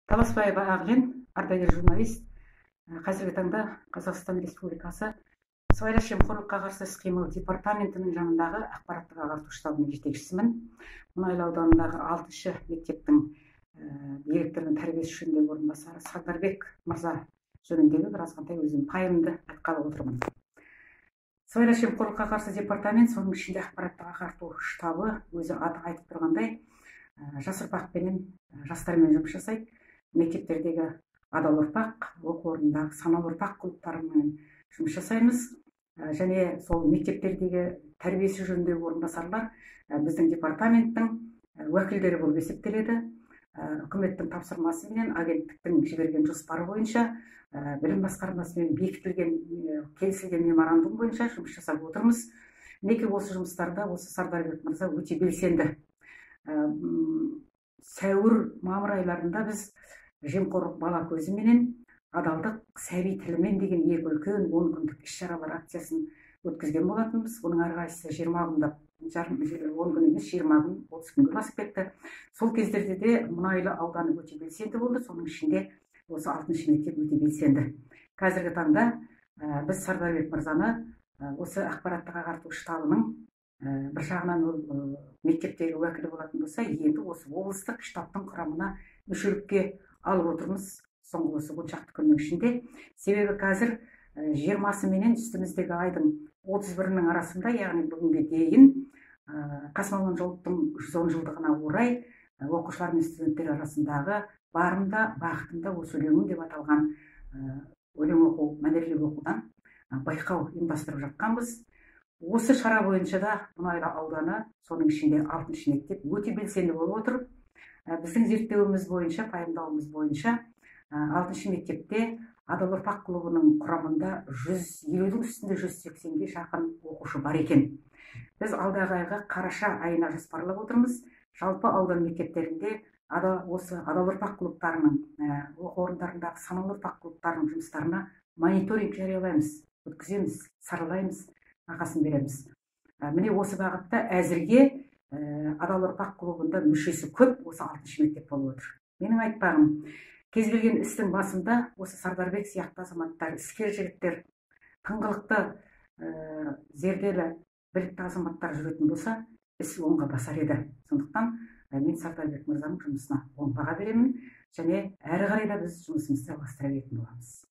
Таласбаева Ағлен, ардагер журналист. Қазіргі таңда Қазақстан Республикасы Сыбайлас жемқорлыққа қарсы іс-қимыл департаментінің жанындағы ақпараттық ағарту штабының жетекшісімін. Мұнайлы ауданындағы 6-шы мектептің директорының тәрбиесі жөніндегі орынбасары Сардарбек мырза жөніндегі бір азғантай өзім пайымды айтқалы отырмын. Сыбайлас жемқорлыққа қарсы департамент, соның ішінде ақпараттық ағарту штабы, өзі аты айтып тұрғандай, жас ұрпақпенен, жастармен жұмыс жасайды. Мектептердегі адал ұрпақ, оқу орнындағы саналы ұрпақ клубтарымен жұмыс жасаймыз. Және сол мектептердегі тәрбиесі жөніндегі орынбасарлар біздің департаменттің уәкілдері болып есептеледі. Үкіметтің тапсырмасыменен, агенттіктің жіберген жоспары бойынша, білім басқармасымен бекітілген, келісілген меморандум бойынша жұмыс жасап отырмыз. Мінекей, осы жұмыстарда осы Сардарбек мырза өте белсенді. Сәуір, мамыр айларында біз жемқорлық бала көзіменен, адалдық сәби тілімен деген екі үлкен 10 күндік іс-шаралар акциясын өткізген болатынбыз. Оның әрқайсысы 20 күндап, 10 күн емес, 20 күн, 30 күнге басып кетті. Сол кездерде де Мұнайлы ауданы өте белсенді болды, соның ішінде осы 6-шы мектеп өте белсенді. Қазіргі таңда біз Сардарбек мырзаны осы ақпараттық ағарту штабының бір жағынан ол мектептегі уәкілі болатын болса, енді осы облыстық штабтың құрамына мүшелікке алып отырмыз соңғы осы 10 шақты күннің ішінде. Себебі қазір 20-сы менен үстіміздегі айдың 31-інің арасында, яғни бүгінге дейін, Қасым Аманжоловтың 110 жылдығына орай оқушылар мен студенттер арасындағы «Барым да, бақытым да осы өлеңім» деп аталған өлең оқу, мәнерлеп оқудан байқау ұйымдастырып жатқанбыз. Осы шара бойынша да Мұнайлы ауданы, соның ішінде 6-шы мектеп өте белсенді болып отыр. Біздің зерттеуіміз бойынша, пайымдауымыз бойынша, 6-шы мектепте адал ұрпақ клубының құрамында 150-дің үстінде, 180-ге жақын оқушы бар екен. Біз алдағы айға, қараша айына жоспарлап отырмыз. Жалпы аудан мектептерінде осы адал ұрпақ клубтарының, оқу орындарындағы саналы ұрпақ клубтарының жұмыстарына мониторинг жариялаймыз, өткіземіз, саралаймыз, бағасын береміз. Міне, осы бағытта әзірге адал ұрпақ клубында мүшесі көп осы 6-шы мектеп болып отыр. Менің айтпағым, кез келген істің басында осы Сардарбек сияқты азаматтар, іскер жігіттер, тыңғылықты, зерделі, білікті азаматтар жүретін болса, іс оңға басар еді. Сондықтан мен Сардарбек мырзаның жұмысына оң баға беремін және әрі қарай да біз жұмысымызды жалғастыра беретін боламыз.